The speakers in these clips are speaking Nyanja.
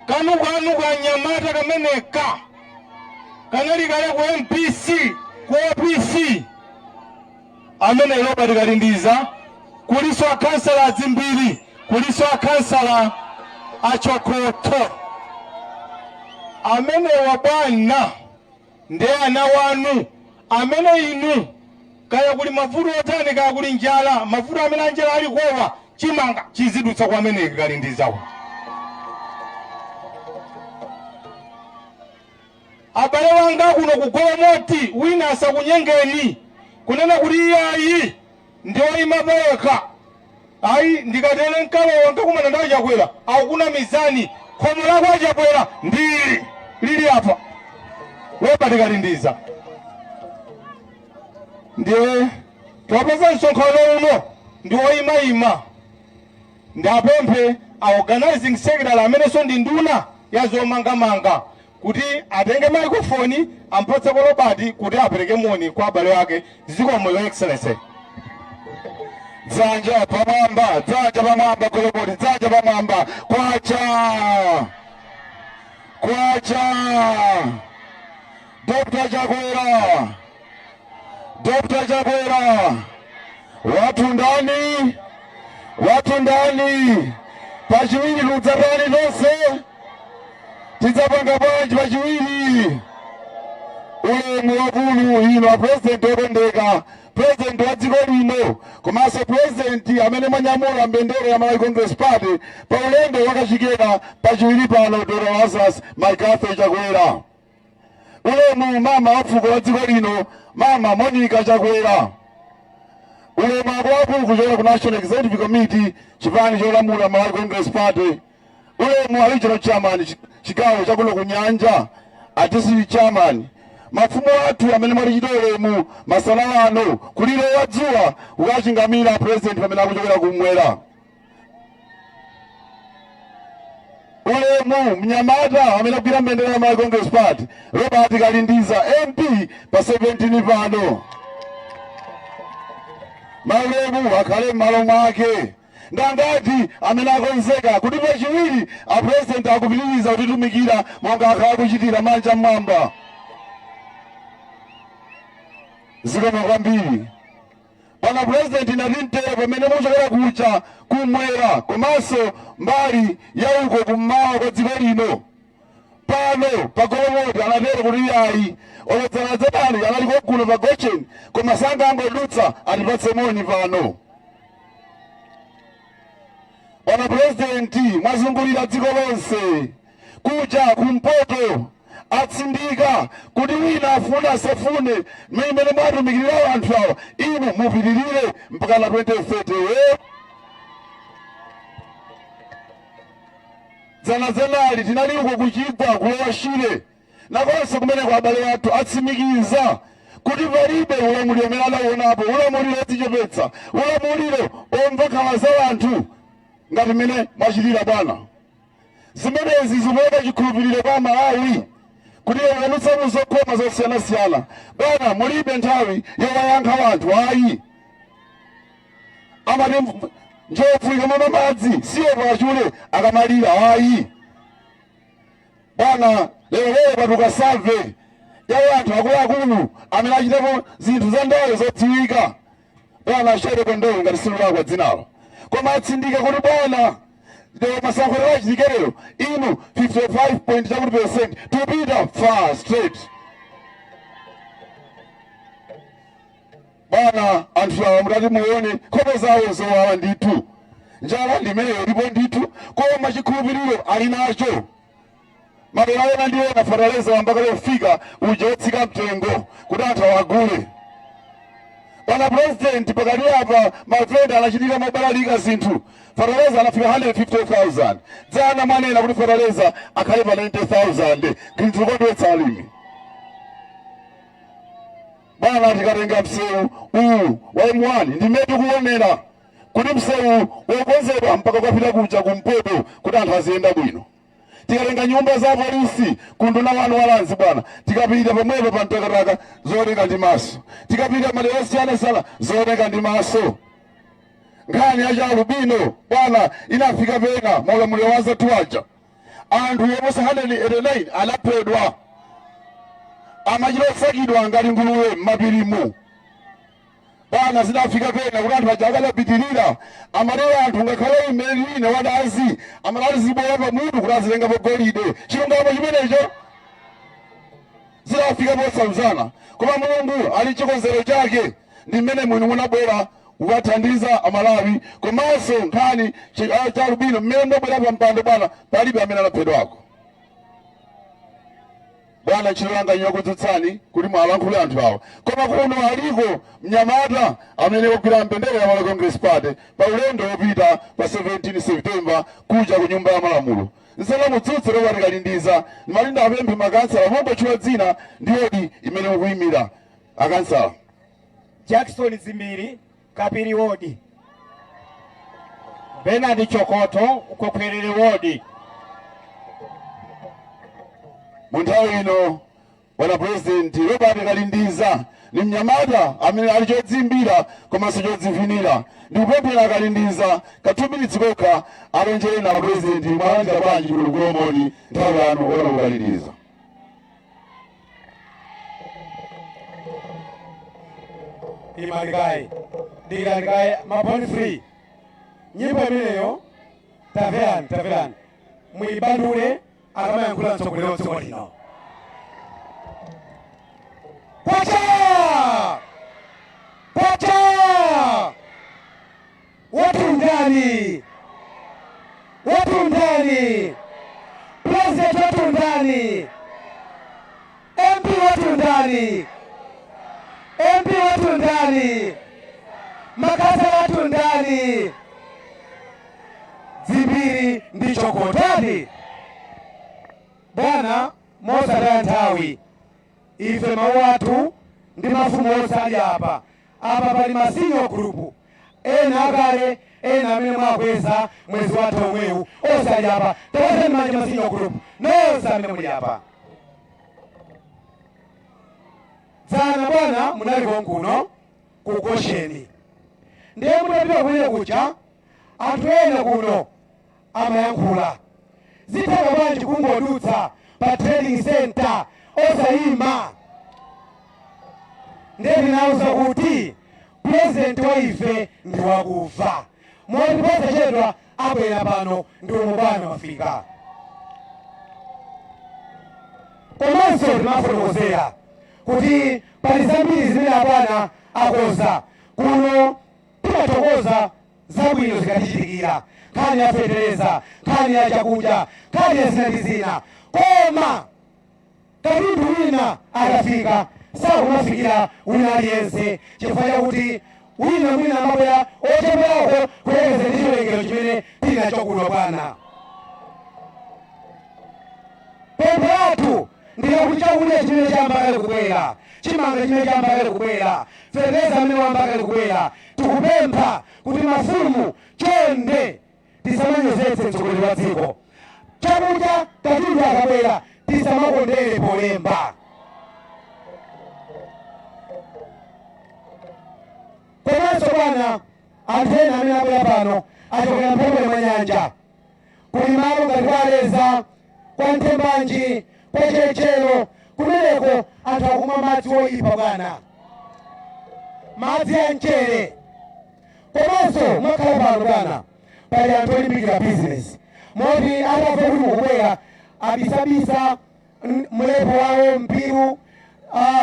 Kanukanu kanyamata kameneka kanali kale ku MBC, ku OPC, amene Robert Kalindiza. Kuliso akhansala adzimbiri, kuliso akhansala achokoto. Amenewa bwana ndi ana wanu amene inu, kaya kuli mavuto otani, kaya kuli njala, mavuto amene anjala ali kowa, chimanga chizidutsa kwa ameneki Kalindizawo. Abale wanga kuno ku Golomoti, wina asakunyengeni kunena kuti iyayi, ndi oyima payekha, ayi, ndikatere nkalowa nkakumana ndi Achakwera. Akukunamizani. Khomo lako Achakwera ndi lili apa, Robert Kalindiza. Ndiye twapeza msonkhano uno ndi woyimayima. Ndapemphe a organizing secretary, amenenso ndi nduna ya zomangamanga, kuti atenge microphone, ampatseko Robert kuti apereke moni kwa abale ake. Zikomo, Your Excellency. Dzanja pamwamba, dzanja pamwamba, Golomoti, dzanja pamwamba! Kwacha, kwacha! Dr Chakwera, Dr Chakwera, wathu ndani? Wathu ndani? Pachiwiri tudzatani tonse? Tidzapanga bwanji pachiwiri? Ulemu wakulu inu a President okondeka, President wa dziko lino, komanso President amene mwanyamula mbendera ya Malawi Congress Party pa ulendo wakachikena pachiwiri pano, Dr Lazarus McCarthy Chakwera. Ulemu mama wa fuko la dziko lino, Mama Monica Chakwera. Ulemu akuluakulu kuchokera ku National Executive Committee, chipani cholamula Malawi Congress Party. Ulemu a regional chairman chigawo chakuno ku Nyanja, a district chairman, mafumu athu amene mwatichita ulemu masana ano kulilowa dzuwa kukachingamira President pamene akuchokera kumwera. Ulemu mnyamata amene akugwira mbendera ya Malawi Congress Party, Robert Kalindiza, MP pa 17 pano, maulemu akhale m'malo mwake. Ndangati amene akonzeka kuti pachiwiri a President akupitiriza kutitumikira monga akhala akuchitira? Manja mmwamba. Zikomo kwambiri, bwana President. Ndati mtere pamene muchokera kuja kumwera komanso mbali ya uko kummawa kwa dziko lino, pano pa Golomoti anatero kuti iyayi, olodzanadzanali anali kokuno pa Gochen, koma sangangodutsa atipatse moni pano. Bwana President, mwazungulira dziko lonse, kuja kumpoto atsindika kuti wina afune asafune, mmene mwatumikirira anthu awa, inu mupitirire mpaka na 2030. We dzanadzanali tinali uko kuchigwa kulowa Shire, nakonso kumeneko abale athu atsimikiza kuti palibe ulamuliro umene adauonapo, ulamuliro odzichepetsa, ulamuliro omva nkhawa za anthu ngati mmene mwachitira, bwana. Zimenezi zikupereka chikhulupiriro kwa Malawi kuti mukadutsa muzokhoma zosiyanasiyana, bwana, mulibe nthawi yowayankha anthu ayi. Amati njovu ikamamwa madzi siyopa achule akamalira ayi. Bwana, lero lero patuka survey ya anthu akuluakulu amene achitapo zinthu za ndale zodziwika, bwana Shere Kondowe, ngati silulakwa dzinalo, koma atsindika kuti, bwana, lero masankho lero achitike lero, inu 55 point chakuti percent, tupita far straight. Bwana, anthu awa mutati muone nkhope zawo zowawa ndithu, njala ndimeneyo ilipo ndithu, koma chikhulupiriro ali nacho. Madera ena ndi ena feteleza wambaka lofika uja wotsika mtengo kuti anthu awagule. Bwana President, pakati apa mavenda anachitika mobalalika zinthu, feteleza anafika 150,000. Dzana mwanena kuti feteleza akhale pa 90,000, zinthu zikondwetsa alimi. Bwana, tikatenga msewu uwu wa M1, ndimene tikuonera kuti msewu wokonzedwa mpaka ukapita kuja kumpoto kuti anthu aziyenda bwino. Tikatenga nyumba za polisi kunduna wanu wa Lands, bwana, tikapita pomwepo pa Mtakataka, zooneka ndi maso. Tikapita madera osiyanasiyana, zooneka ndi maso. Nkhani ya cha alubino, bwana, inafika pena maulamuliro wa zathu aja. Anthu oposa 189 anaphedwa, amachita osakidwa ngati nguluwe m'mapirimu. Bwana, zidafika pena kuti anthu aja akadapitirira, amatero anthu, ngakhale imene ine wadazi amatati zibola pamutu kuti azitengapo golide. Chilungamo chimenecho, zidafika posauzana, koma Mulungu ali chikonzero chake. Ndi mmene mwini munabwera kukathandiza Amalawi. Komanso nkhani cha alubino, mmene ndabwera pa mpando, bwana, palibe amene anaphedwako. Bwana, ntchito yanga yokudzutsani kuti mwalankhule anthu awa, koma kuno aliko mnyamata amene wagwira mbendera ya Malawi Congress Party pa ulendo wopita pa 17 September kuja ku Nyumba ya Malamulo. Nsana mutsutse Robert Kalindiza, malinda apemphe makansala mongotchula dzina ndi wodi imene mukuyimira, akansala. Jackson Zimbiri, Kapiri Wodi. Bernard Chokoto, Kokhwerere Wodi. Mu nthawi ino, bwana President, Robert Kalindiza ni mnyamata amene ali chodzimbira komanso chodzivinira. Ndikupemphera Kalindiza ka 2 minutes kokha, alonjere na President. Mwalandira bwanji kuno Golomoti? Nthawi yanu, bwana Kalindiza. Imalikayi dikirani maponi 3 nyimbo imeneyo. Tamverani, tamverani, muyibandule akamayankhula mtsogoleri wa dziko lino. Kwacha, kwacha! Watundani, watundani! President watundani! MP watundani! MP watundani! Makasa watundani! Dzimbiri ndi Chokotani. Bwana, mosataya nthawi, ife mawu athu ndi mafumu onse ali apa. Apa pali ma senior group ena akale, ena amene mwakweza mwezi wathu omwewu, onse ali apa. Tawazani manja ma senior group nonse amene muli apa. Dzana, bwana, munali konkuno ku Gosheni, ndiye mutapita kumene kuja, anthu ena kuno amayankhula, zitheka bwanji kungodutsa pa trading center osayima? Ndiye tinawuza kuti President wa ife ndi wakuva, moti posachedwa abwera pano. Ndi umo, bwana, wafika. Komanso timafotokozera kuti pali zambiri zimene abwana akoza kuno. Timathokoza zabwino zikatichitikira, nkhani ya fetereza, nkhani ya chakudya, nkhani ya zina ndi zina, koma katundu wina akafika sakumafikira wina aliyense, chifukwa chakuti wina mwina amabwera ocheperako kuyelekeza ndi chiwerengero chimene tili nacho kuno. Bwana, pempho lathu ndilakuti chakudya chimene chayamba kubwera, chimanga chimene chayamba kubwera, fetereza amene wayamba kubwera, tikupempha kuti mafumu chonde tisamanyozetse mtsogoleri wa dziko. Chakudya, katundu akabwera, tisamakondere polemba. Komanso, bwana, anthu ena amene abwera pano achokera mphepete mwa nyanja. Kuli malo ngati kwa Aleza, kwa Nthembanji, kwa Chechero, kumeneko anthu akumwa madzi oyipa, bwana, madzi a mchere. Komanso mwakhala pano, bwana, pali anthu olimbikira bizinesi, moti atamva kuti mukubwera abisabisa mlepo wawo, mpiru,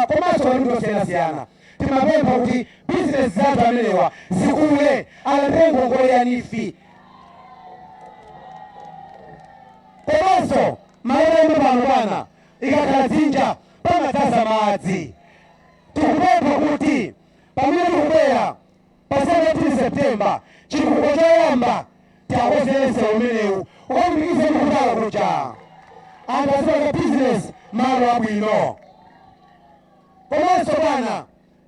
komanso katundu osiyanasiyana. Timapempha kuti bizinesi za anthu amenewa zikule, alandire ngongole ya NEEF. Komanso malo omwe pano, bwana, ikakhala dzinja pamadzaza madzi. Tikupempha kuti pamene tikubwera pa 17 September, chitukuko choyamba tiakozere msewu umenewu ukalumikize ndi kutala kuja, anthu azipanga bizinesi malo abwino. Komanso, bwana,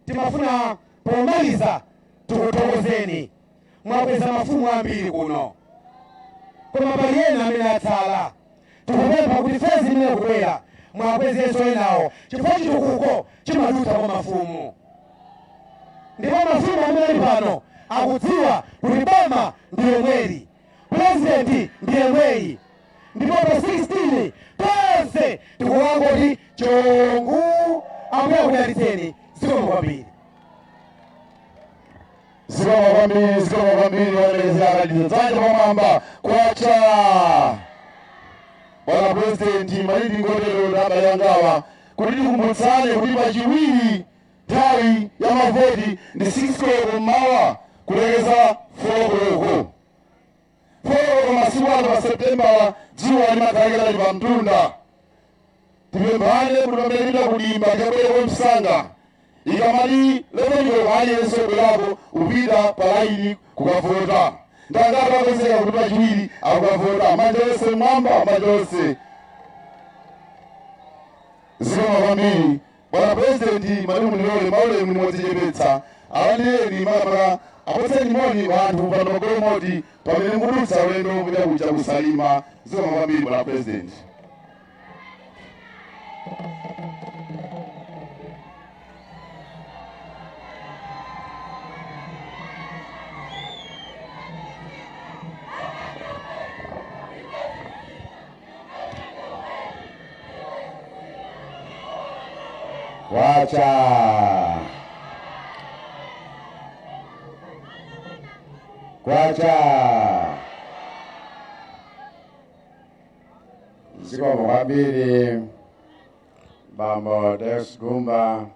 timafuna pomaliza tikuthokozeni. Mwakweza mafumu ambiri kuno, koma pali ena amene atsala. Tikupempha kuti phase imene kubwera mwakwezenso enawo, chifukwa chitukuko chimadutsa kwa mafumu, ndipo mafumu amene ali pano akudziwa kuti boma ndi lomweli, Purezidenti ndi yemweyi. Ndipo pa 16 tonse tikuwangoti chongu. Ambuye akudalitseni. Zikomo kwambiri. Zikomo kwambiri, zikomo kwambiri. Olemekezeka akaliza dzanja pamwamba. Kwacha! Bwana Purezidenti, malili ngotero ndi abale angawa kuti tikumbutsane kuti Pachiwiri nthawi ya mavoti ndi 6 koloko mmawa kulekeza 4 koloko. 4 koloko masiku ano pa Septembala dzuwa limakhalekera li pamtunda. Tipemphane kuti pamene tipita kudimba tikabwereko msanga. Ikamati 11 koloko aliyense ubwerapo upita pa laini kukavota. Ndangati apezeka kuti Pachiwiri akukavota? Manja onse mwamba, manja onse. Zikomo kwambiri, bwana Purezidenti. Mati mundilole maulemu ndi modzichepetsa alandireni, makamaka apatseni moni anthu pano pa Golomoti pamene mukudutsa ulendo kupita kuja kuSalima. Zikomo kwambiri, bwana Purezidenti. Kwacha! Kwacha! Zikomo kwambiri, Bambo Deus Gumba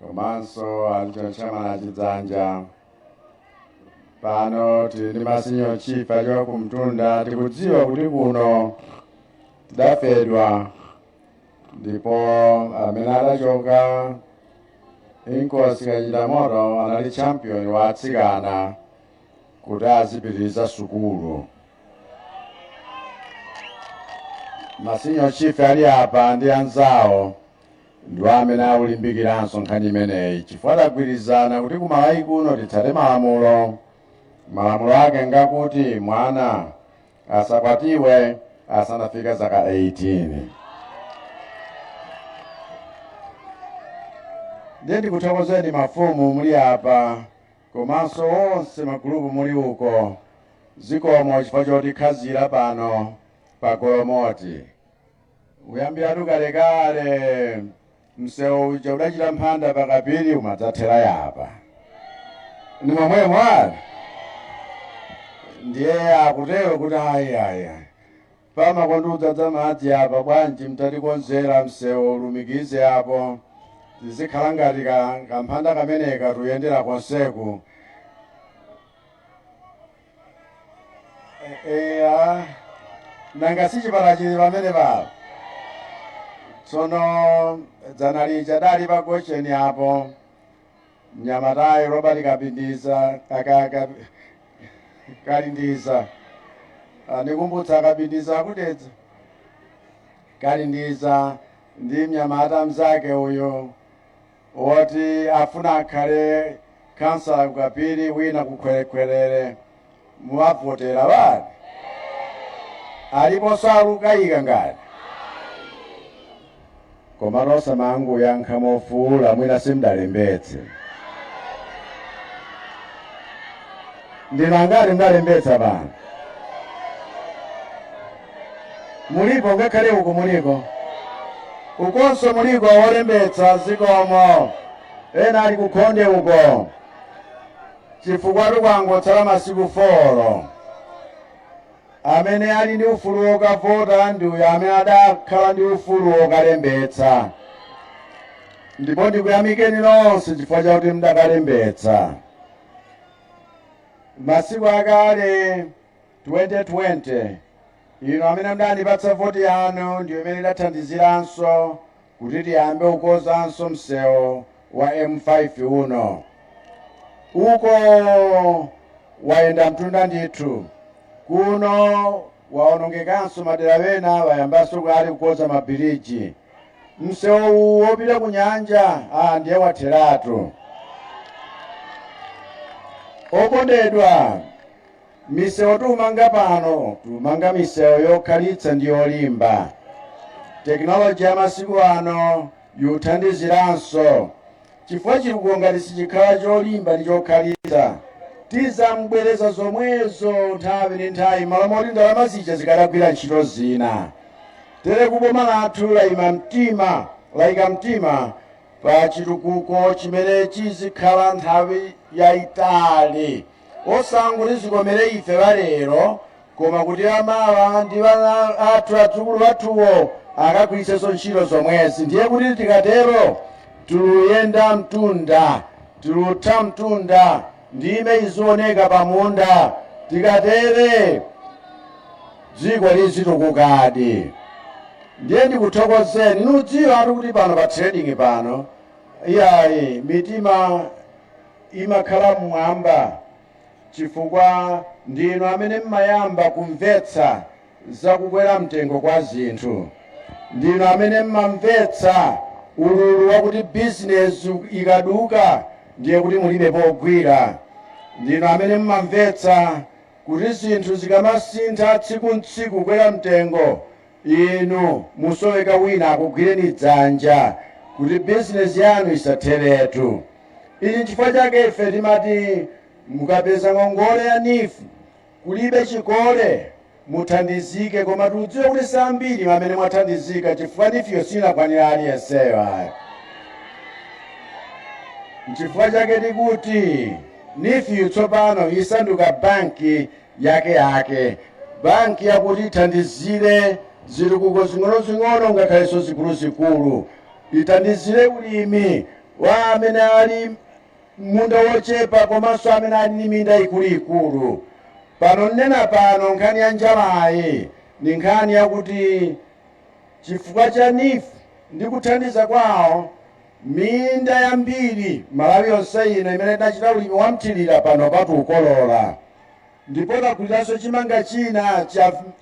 komanso a Chairman Achidzanja. Pano tili ndi ma senior chief achoka kumtunda. Tikudziwa kuti kuno tidafedwa, ndipo amene adachoka, Inkosi Kachitamoto, anali champion wa atsikana kuti azipitiriza sukulu. Ma senior chief ali apa ndi anzawo ndiwo amene akulimbikiranso nkhani imeneyi, chifukwa tagwirizana kuti kuMalawi kuno titsate malamulo. Malamulo ake ngakuti mwana asakwatiwe asanafike zaka 18. Ndiye ndikuthokozeni mafumu muli apa komanso onse magulupu muli uko. Zikomo chifukwa chotikhazira pano pa Golomoti. Kuyambiratu kalekale msewu uja udachita mphanda pakapiri umadzathera yapa, ni momwemo ali. Ndiye akutero kuti ayi, ayi, ayi, pamakondudza madzi apa, bwanji mtatikonzera msewu ulumikize apo, tizikhala ngati kamphanda kameneka tuyendera konseku. Eya, nanga si chipatala chili pamene palo? Tsono dzana lija dali pa Gosheni apo mnyamatayo Robert Kapindiza Kalindiza. Ndikumbutsa Kapindiza akudedza Kalindiza ndi mnyamata mzake uyo woti afuna akhale kansala kukapiri, wina kukhwerekhwerere. Muwavotera wani? Aliponso alukayika ngati koma nosamangoyankha mofuula, mwina simudalembetse. Ndinu angati mudalembetsa pano? Mulipo? Ngakhale uku muliko, ukonso muliko wolembetsa. Zikomo. Ena ali kukhonde uko, chifukwa tukwangotsala masiku 4. Amene ali ndi ufulu wokavota ndi uyo amene adakhala ndi ufulu wokalembetsa, ndipo ndikuyamikeni nonse chifukwa chakuti mudakalembetsa. Masiku akale 2020 ino, amene mudandipatsa voti yanu ndiyo imene idathandiziranso kuti tiyambe kukonzanso msewu wa M5 uno. Uko wayenda mtunda ndithu. Kuno waonongekanso madera wena, wayambanso kale kukonza mabiriji. Msewu uwu wopita ku nyanja, ndiye watheratu. Okondedwa, misewu tiumanga pano, tiumanga misewu yokhalitsa ndi yolimba. Tekinoloji ya masiku ano yuthandiziranso, chifukwa chitukuko ngati sichikhala cholimba ndi chokhalitsa. Tizambwereza zomwezo nthawi ndi nthawi, malo moti ndalama zija zikadagwira ntchito zina. Tere kuboma lathu layima mtima, layika mtima pa chitukuko chimene chizikhala nthawi yayitali, osangoti zikomere ife balero, koma kuti amawa ndi vana athu, adzukulu athuwo akagwiritsenso ntchito zomwezi. Ndiye kuti tikatero tiluyenda mtunda, tilutha mtunda, ndime izioneka pamunda. Tikatere dziko lizitukukadi. Ndiye ndikuthokozeni. Nudziwa ati kuti pano pa trading pano, iyayi, mitima imakhala mmwamba, chifukwa ndinu amene mmayamba kumvetsa zakukwera mtengo kwa zinthu. Ndinu amene mmamvetsa ululu wakuti bizinesi ikaduka ndiye kuti mulibe pogwira. Ndinu amene mmamvetsa kuti zinthu zikamasintha tsiku ntsiku kukwera mtengo, inu musoweka wina akugwireni dzanja kuti bizinesi yanu isatheretu. Ichi nchifukwa chake ife timati mukapeza ngongole ya NEEF, kulibe chikole, muthandizike. Koma tikudziwa kuti sambiri amene mwathandizika, chifukwa NEEF yo sinakwanira aliyenseyo ayi. Nchifukwa chake tikuti NEEF tsopano isanduka banki yake yake, banki yakuti ithandizire zitukuko zing'ono-zing'ono ngakhalenso zikuluzikulu, ithandizire ulimi wa amene ali munda wochepa komanso amene ali ndi minda ikuluikulu. Pano nnena pano, nkhani ya njalayi ni nkhani yakuti chifukwa cha NEEF ndi kuthandiza kwawo, minda yambiri Malawi yonse ino imene idachita ulimi wamthirira pano patukolola, ndipo taguliranso chimanga china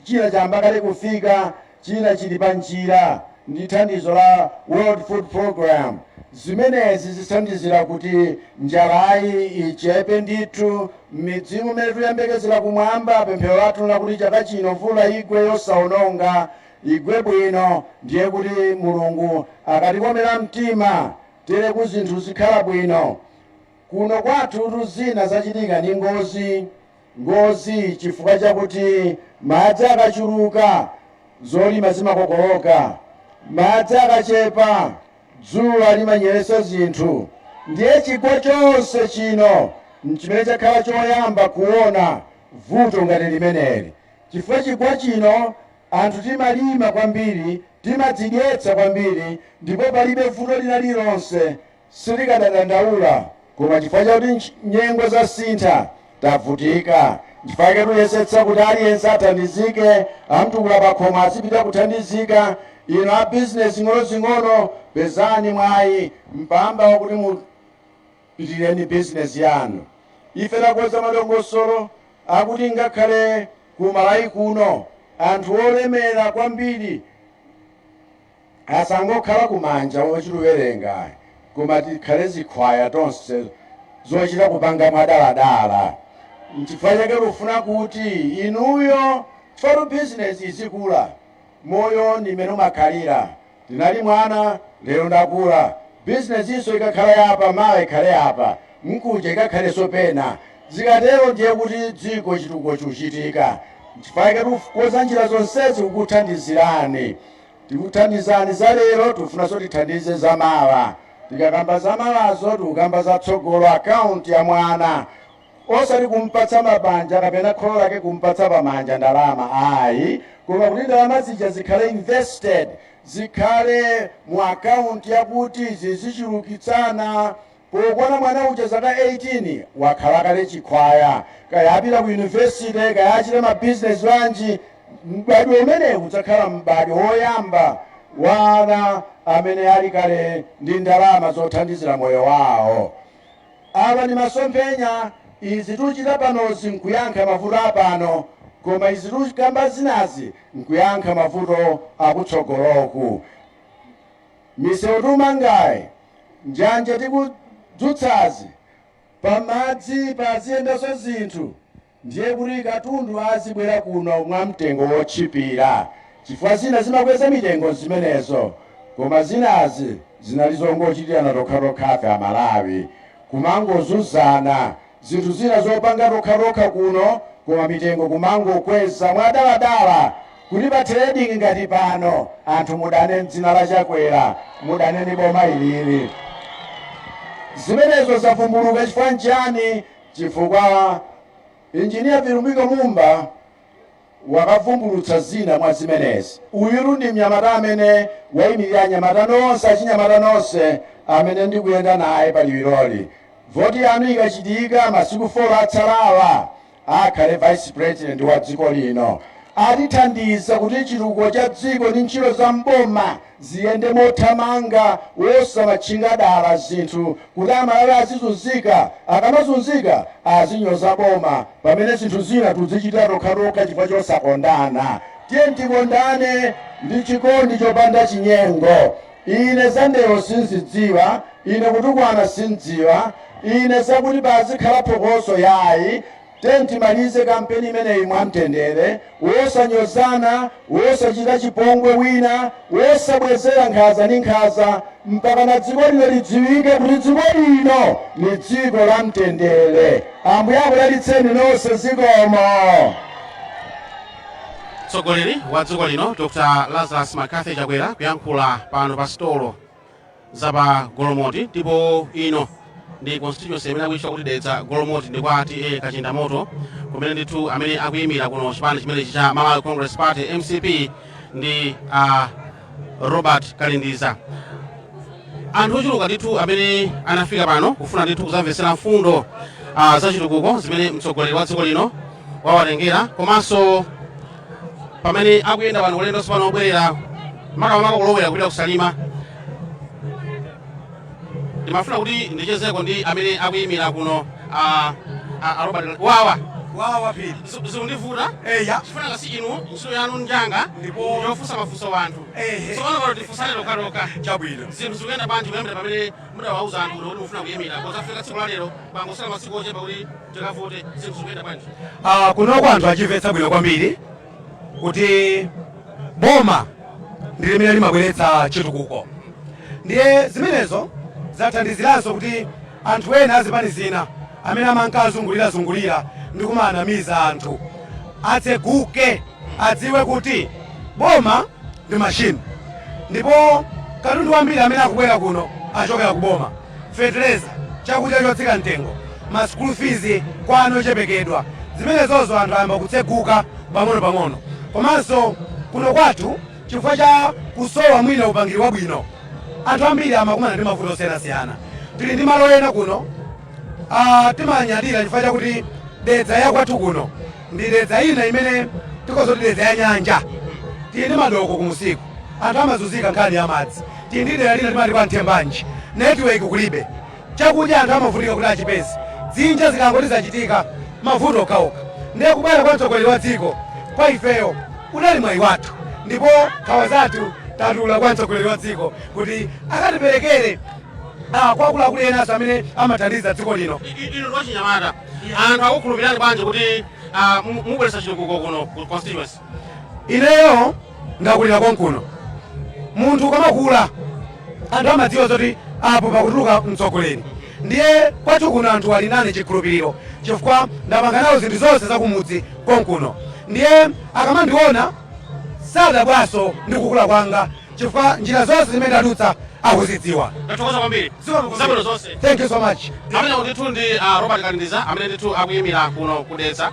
china chayamba kale kufika, china chili pa njira ndi thandizo la World Food Program. Zimenezi zithandizira kuti njalayi ichepe ndithu m'midzimu mmene tikuyembekezera kumwamba. Pemphero lathu lakuti chaka chino mvula igwe yosaononga, igwe bwino. Ndiye kuti Mulungu akatikomera mtima, tere ku zinthu zikhala bwino. Kuno kwathu zina zachitika ndi ngozi, ngozi chifukwa chakuti madzi akachuluka zolima zimakokoloka, madzi akachepa dzuwa limanyeresa zinthu. Ndiye chigwa chonse chino nchimene chakhala choyamba kuona vuto ngati limeneli, chifukwa chigwa chino anthu timalima kwambiri, timadzidyetsa kwambiri, ndipo palibe vuto lina lilonse, silikadadandaula. Koma chifukwa chakuti nyengo zasintha, tavutika. Chifukwa chake tiyesetsa kuti aliyense athandizike, amtukula pakhomo azipita kuthandizika. Ino a bizinesi zing'ono-zing'ono, pezani mwayi mpamba wakuti mupitireni bizinesi yanu. Ife takonza madongosolo akuti ngakhale ku Malawi kuno anthu olemera kwambiri asangokhala kumanja ochituwerenga, koma tikhale zikhwaya tonse zochita kupanga mwadaladala. Nchifukwa chake tufuna kuti inuyo chifukwa bizinesi izikula. Moyo ndi mmene umakhalira. Ndinali mwana, lero ndakula. Bizinesi iso ikakhala yapa, mawa ikhale apa, mkuja ikakhalenso pena. Zikatero ndiye kuti dziko chitukuko chikuchitika. Nchifukwa chake tikukonza njira zonsezi kukuthandizirani. Tikuthandizani za lero, tifunanso tithandize za mawa. Tikakamba za mawazo, tikukamba za tsogolo, akaunti ya mwana, osati kumpatsa mabanja kapena kholo lake kumpatsa pamanja ndalama ayi, koma kuti ndalama zija zikhale invested, zikhale mu akaunti yakuti zizichulukitsana. Pokwana mwana uja zaka 18, wakhala kale chikhwaya, kaya apita ku university, kaya achita mabizinesi wanji, m'badwo umenewu udzakhala m'badwo woyamba wa ana amene ali kale ndi ndalama zothandizira moyo wawo. Awa ndi masomphenya. Izi tikuchita panozi nkuyankha mavuto apano, koma izi tikukamba zinazi nkuyankha mavuto akutsogoloku. Misewu tikumangayi, njanje tikudzutsazi, pamadzi paziyendanso zinthu, ndiye kuti katundu azibwera kuno mwamtengo wotchipira, chifukwa zina zimakweza mitengo zimenezo. Koma zinazi zinali zongochitirana tokhatokhafe Amalawi, kumangozuzana. Zinthu zina zopanga tokhatokha kuno, koma mitengo kumangokweza mwadaladala kuti pa trading ngati pano anthu mudane mdzina la Chakwera, mudane ndi boma ilili. Zimenezo zavumbuluka chifukwa nchani? Chifukwa Injiniya Vitumbiko Mumba wakavumbulutsa zina mwa zimenezi. Uyutu ndi mnyamata amene wayimirira anyamata nonse, achinyamata nonse amene ndikuyenda naye paliwiroli. Voti yanu ikachitika masiku 4 atsalawa, akhale vice president wa dziko lino. Atithandiza kuti chitukuko cha dziko ndi ntchito za mboma ziyende mothamanga, wosamatchinga dala zinthu kuti Amalawi azizunzika. Akamazunzika azinyoza boma, pamene zinthu zina tuzichita tokhatokha chifukwa chosakondana. Tiye tikondane ndi chikondi chopanda chinyengo. Ine za ndewo sinzidziwa, ine kutukwana sindziwa, ine zakuti pazikhala phokoso yayi. Timalize kampeni imeneyi mwamtendere, wosanyozana, wosachita chipongwe wina, wosabwezera nkhaza ndi nkhaza, mpaka na dziko lino lidziwike kuti dziko lino ni dziko la mtendere. Ambuye akudalitseni nonse. Zikomo. Mtsogoleri wa dziko lino Dr Lazarus McCarthy Chakwera kuyankhula pano pa sitolo zapa Golomoti, ndipo ino ndi constituency imene akuyitcha kuti Dedza Golomoti, ndi kwa TA Kachindamoto, kumene ndithu amene akuyimira kuno chipani chimenechi cha Malawi Congress Party, MCP, ndi Robert Kalindiza. Anthu ochuluka ndithu amene anafika pano kufuna ndithu kuzamvetsera mfundo zachitukuko zimene mtsogoleri wa dziko lino wawatengera, komanso pamene akuyenda pano ulendo pano obwerera, makamaka kulowera kupita kuSalima, ndimafuna kuti ndichezeko ndi amene akuyimira kuno, a Robert wawa. Wawa pili. Zikundivuta chifuna kasi inu ntchito yanu njanga yofunsa mafunso wanthu. Tsopano pano tifunsane tokhatokha. Chabwino. Zinthu zikuyenda bwanji kuyambira pamene mudawauza anthu kuti mufuna kuyimira pozafika tsiku la lero, pangosala masiku ochepa kuti tikavote? Zinthu zikuyenda bwanji? Kunoko anthu achimvetsa bwino kwambiri kuti boma ndi limene limabweretsa chitukuko. Ndiye zimenezo zathandiziranso kuti anthu ena azipani zina amene amanka azungulirazungulira ndi kumanamiza anthu atseguke, adziwe kuti boma ndi machine, ndipo katundu wambiri amene akubwera kuno achokera ku boma: fetereza, chakudya chotsika mtengo, ma school fees kwa ana ochepekedwa. Zimenezozo anthu ayamba kutseguka pang'ono-pang'ono. Komanso kuno kwathu, chifukwa cha kusowa mwina upangiri wabwino, anthu ambiri amakumana ndi mavuto osiyanasiyana. Tili ndi malo ena kuno, timanyadira chifukwa chakuti Dedza yakwathu kuno ndi Dedza ina imene tikozoti Dedza ya nyanja. Tili ndi madoko kumusiku, anthu amazunzika nkhani ya madzi. Tili ndi dera lina timati kwa Nthembanji, network kulibe, chakudya anthu amavutika kuti achipeze, dzinja zikangoti zachitika mavuto okhaokha. Ndiye kubwera kwa mtsogoleri wa dziko kwa ifeyo unali mwayi wathu, ndipo nkhawa zathu tatula kwa mtsogoleri wa dziko kuti akatiperekere kwa akuluakulu enanso amene amathandiza dziko lino. Inu ndi wachinyamata, anthu akukhulupirani bwanji kuti mubweretsa chitukuko kuno ku constituency? Ineyo ndakulira konkuno. Munthu ukamakula anthu amadziwa zoti apo pakutuluka mtsogoleri. Ndiye kwathu kuno anthu ali nane chikhulupiriro chifukwa ndapanga nawo zinthu zonse zakumudzi konkuno. Ndiye akamandiona sadabwaso ndi kukula kwanga chifukwa njira zonse zimene ndadutsa akuzidziwa. Ndathokoza kwambiri, zabwino zonse. Thank you so much. Amene ndithu ndi Robert Kalindiza amene ndithu akuyimira kuno kuDedza.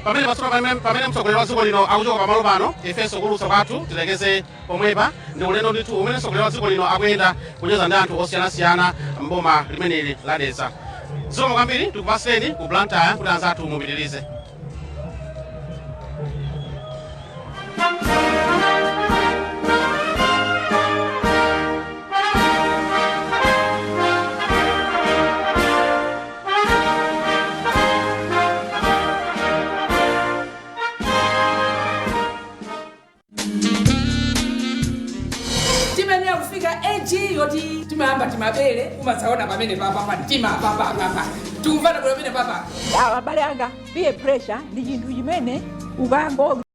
Pamene patsopano pamene mtsogoleri wa dziko lino akuchoka pamalo pano, ifenso kulutsa kwathu tilekeze pomwepa. Ndi ulendo ndithu umene mtsogoleri wa dziko lino akuyenda kucheza ndi anthu osiyanasiyana mboma limeneli la Dedza. Zikomo kwambiri, tikupaseni ku Blantyre kuti anzathu mupitirize. Timayenera kufika age yoti timayamba timabere, umadzaona pamene papa pa mtima papa tikumvana bwino pamene papa. Abale anga, peer pressure ndi chinthu chimene ukango